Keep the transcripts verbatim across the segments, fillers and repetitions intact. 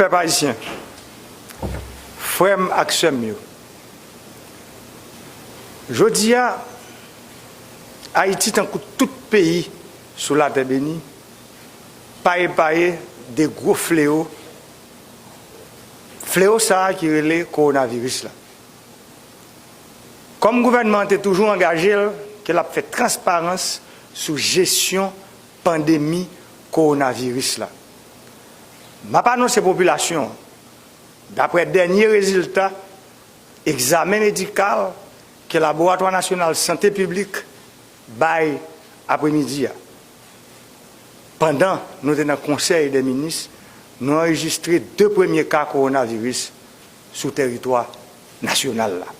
Pèp ayisyen, frè m ak sè m yo, jodi a, Ayiti, tankou tout peyi sou latè beni, pa epaye de gwo flewo, flewo sa a ki rele kowonaviris la. Kòm gouvènman an te toujou angaje l ke l ap fè transparans sou jesyon pandemi kowonaviris la, m ap anonse popilasyon an, daprè dènye rezilta egzamen medikal ke Laboratwa Nasyonal Sante Piblik bay apremidi a, pandan nou te nan Konsèy dè Minis, nou anrejistre de premye ka kowonaviris sou tèritwa nasyonal la.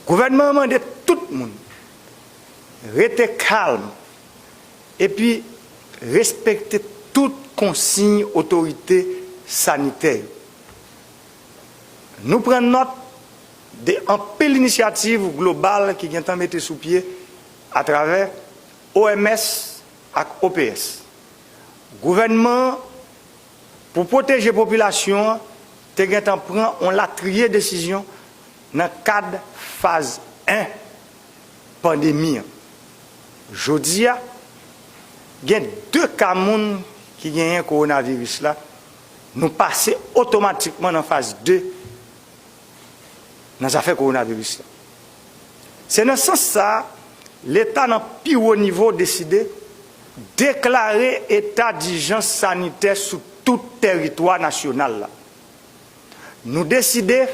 Gouvènman an mande tout moun rete kalm epi respekte tout konsiy otorite sanitè yo. Nou pran nòt de anpil inisyativ global ki gentan mete sou pye atravè O M S ak O P S. Gouvènman an, pou pwoteje popilasyon an, te gentan pran yon latriye desizyon nan kad faz en pandemi an. Jodi a, gen de ka moun ki genyen kowonaviris la, nou pase otomatikman nan faz de nan zafè kowonaviris la. Se nan sans sa a, Leta nan pi wo nivo deside deklare eta dijans sanitè sou tout tèritwa nasyonal la. Nou deside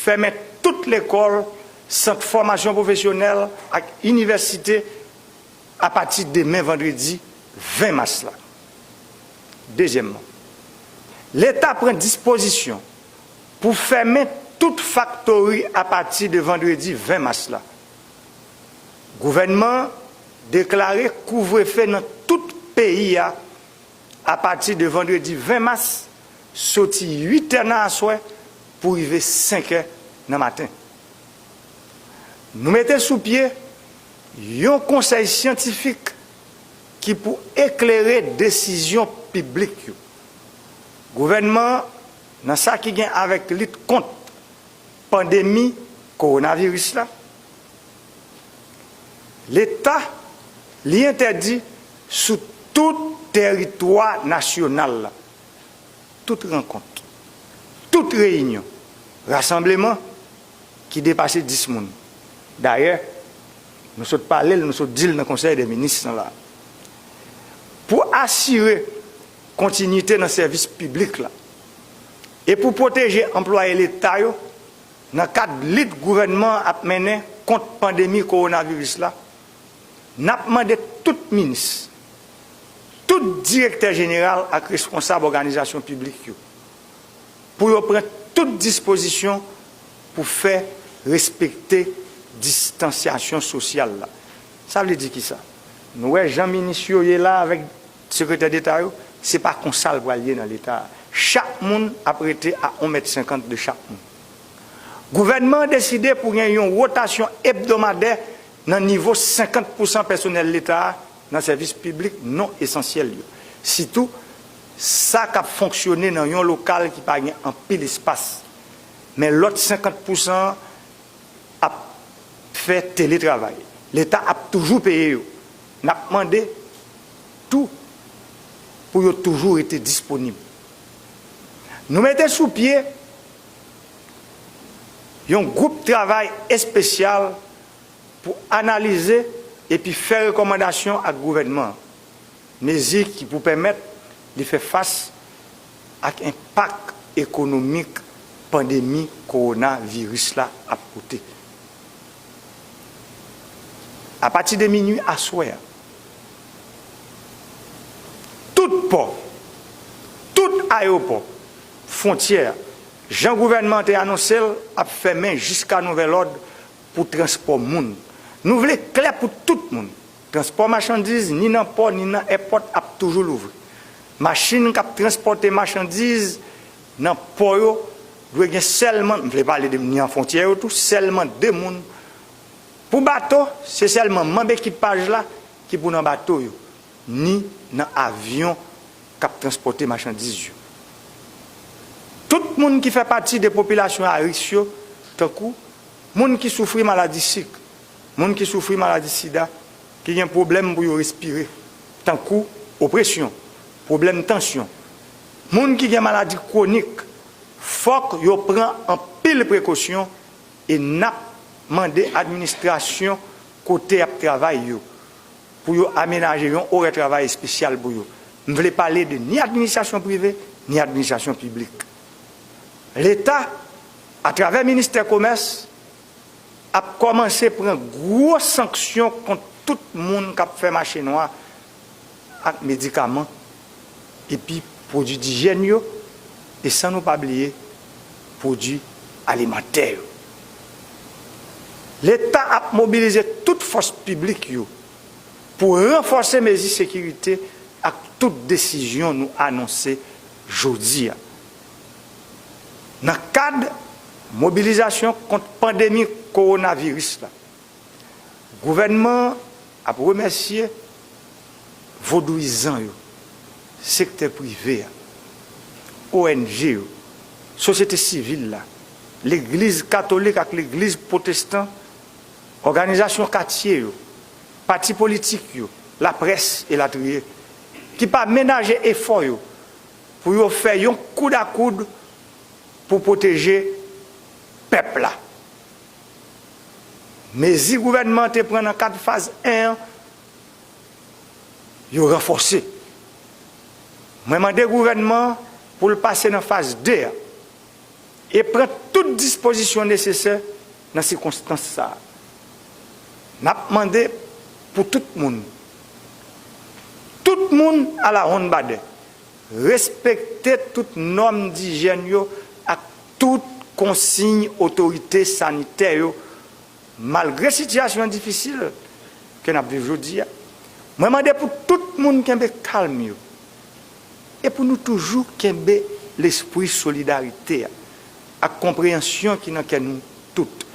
fèmen tout lekòl, sant fòmasyon pwofesyonèl ak inivèsite apati demen vandredi ven mas la. Dezyèmman, Leta pran dispozisyon pou fèmen tout faktori apati de vandredi ven mas la. Gouvènman an deklare kouvrefe nan tout peyi a apati de vandredi ven mas, soti uit è nan aswè pou rive senk è nan maten. Nou mete sou pye yon konsèy syantifik ki pou eklere desizyon piblik yo. Gouvènman an, nan sa ki gen avèk lit kont pandemi kowonaviris la, Leta, li entèdi sou tout tèritwa nasyonal la, tout rankont, tout reyinyon, rasanbleman ki depase dis moun. Dayè, nou sot pale l, nou sot di l nan Konsèy dè Minis lan la. Pou asire kontinyite nan sèvis piblik la e pou pwoteje anplwaye Leta yo, nan kad lit gouvènman an ap mennen kont pandemi kowonaviris la, n ap mande tout minis, tout direktè jeneral ak responsab òganizasyon piblik yo pou yo pran tout dispozisyon pou fè respekte distansyasyon sosyal la. Sa vle di kisa? Nou wè jan minis yo ye la avèk sekretè deta yo, se pa konsa l pral ye nan Leta a. Chak moun ap rete a yon mèt senkant de chak moun. Gouvènman an deside pou gen yon wotasyon ebdomadè nan nivo senkant pousan pèsonèl Leta a nan sèvis piblik non esansyèl yo, sitou sa k ap fonksyone nan yon lokal ki pa gen anpil espas. Men lòt senkant pousan an ap fè teletravay. Leta ap toujou peye yo. N ap mande tou pou yo toujou rete disponib. Nou mete sou pye yon gwoup travay espesyal pou analize epi fè rekòmandasyon ak gouvènman an, mezi ki pou pèmèt li fè fas ak enpak ekonomik pandemi kowonaviris la ap pote. Apati de minui aswè a, tout pò, tout ayewopò, fwontyè, jan gouvènman an te anonse l, ap fèmen jiska nouvèl òd pou transpò moun. Nou vle klè pou tout moun. Transpò machandiz, ni nan pò, ni nan èpòt, ap toujou louvri. Machin k ap transpòte machandiz nan pò yo dwe gen sèlman, m vle pale de ni an fwontyè yo tou, sèlman de moun. Pou bato, se sèlman manm ekipaj la ki pou nan bato yo, ni nan avyon k ap transpòte machandiz yo. Tout moun ki fè pati de popilasyon a risk yo, tankou moun ki soufri maladi sik, moun ki soufri maladi sida, ki gen pwoblèm pou yo respire, tankou opresyon, pwoblèm tansyon, moun ki gen maladi kwonik, fòk yo pran anpil prekosyon e n ap mande administrasyon kote y ap travay yo pou yo amenaje yon orè travay espesyal pou yo. M vle pale de ni administrasyon prive, ni administrasyon piblik. Leta, atravè ministè komès, ap kòmanse pran gwo sanksyon kont tout moun k ap fè mache nwa ak medikaman epi pwodui dijyèn yo, e san nou pa bliye pwodui alimantè yo. Leta ap mobilize tout fòs piblik yo pou ranfòse mezi sekirite ak tout desizyon nou anonse jodi a. Nan kad mobilizasyon kont pandemi kowonaviris la, gouvènman an ap remèsye vodouyizan yo, sektè prive a, O N G yo, sosyete sivil la, legliz katolik ak legliz pwotestan, òganizasyon katye yo, pati politik yo, laprès, elatriye, ki pa menaje efò yo pou yo fè yon koudakoud pou pwoteje pèp la. Mezi gouvènman an te pran nan kad faz en an, yo ranfòse. Mwen mande gouvènman an pou l pase nan faz de a e pran tout dispozisyon nesesè nan sikonstans sa a. N ap mande pou tout moun, tout moun alawonnbadè, respekte tout nòm dijyèn yo ak tout konsiy otorite sanitè yo, malgre sitiyasyon difisil ke n ap viv jodi a. Mwen mande pou tout moun kenbe kalm yo e pou nou toujou kenbe lespri solidarite a ak konpreyansyon ki nan kè nou tout,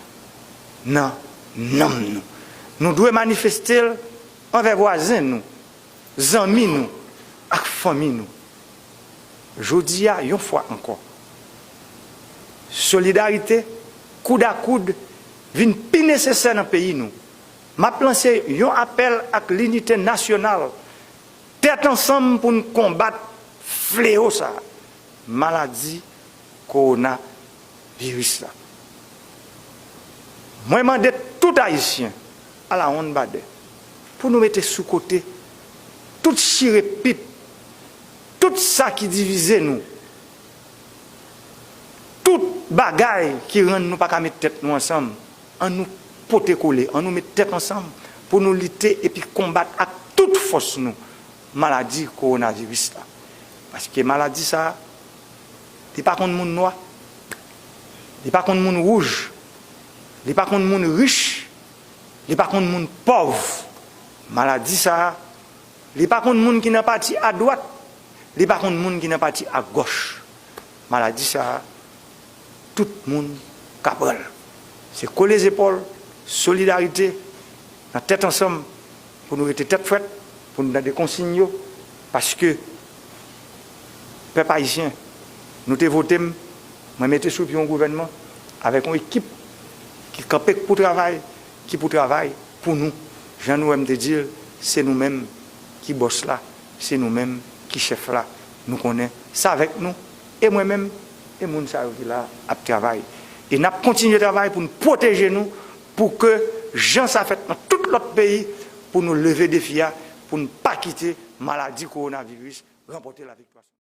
nan nanm nou. Nou dwe manifeste l anvè vwazen nou, zanmi nou ak fanmi nou. Jodi a, yon fwa ankò, solidarite, koud a koud, vin pi nesesè nan peyi nou. M ap lanse yon apèl ak linite nasyonal. Tèt ansanm pou n konbat flewo sa a, maladi kowonaviris la. Mwen mande tout Ayisyen alawonnbadè pou nou mete sou kote tout chire pit, tout sa ki divize nou, tout bagay ki rann nou pa ka met tèt nou ansanm. An nou pote kole, an nou met tèt ansanm pou nou lite epi konbat ak tout fòs nou maladi kowonaviris la. Paske maladi sa a, li pa konn moun nwa, li pa konn moun wouj, li pa konn moun rich, li pa konn moun pòv. Maladi sa a, li pa konn moun ki nan pati adwat, li pa konn moun ki nan pati agòch. Maladi sa a, tout moun ka pran l. Se kole zepòl, solidarite, nan tèt ansanm, pou nou rete tèt frèt, pou nou tande konsiy yo, paske pèp ayisyen, nou te vote m, mwen mete sou pye yon gouvènman avèk yon ekip ki kanpe pou travay, ki pou travay pou nou. Jan nou wè m te di l, se nou menm ki bòs la, se nou menm ki chèf la. Nou konnen se avèk nou, e mwen menm, e moun sa yo ki la ap travay. E n ap kontinye travay pou n pwoteje nou, pou ke jan sa fèt nan tout lòt peyi, pou nou leve defi a, pou n pa kite maladi kowonaviris ranpòte laviktwa.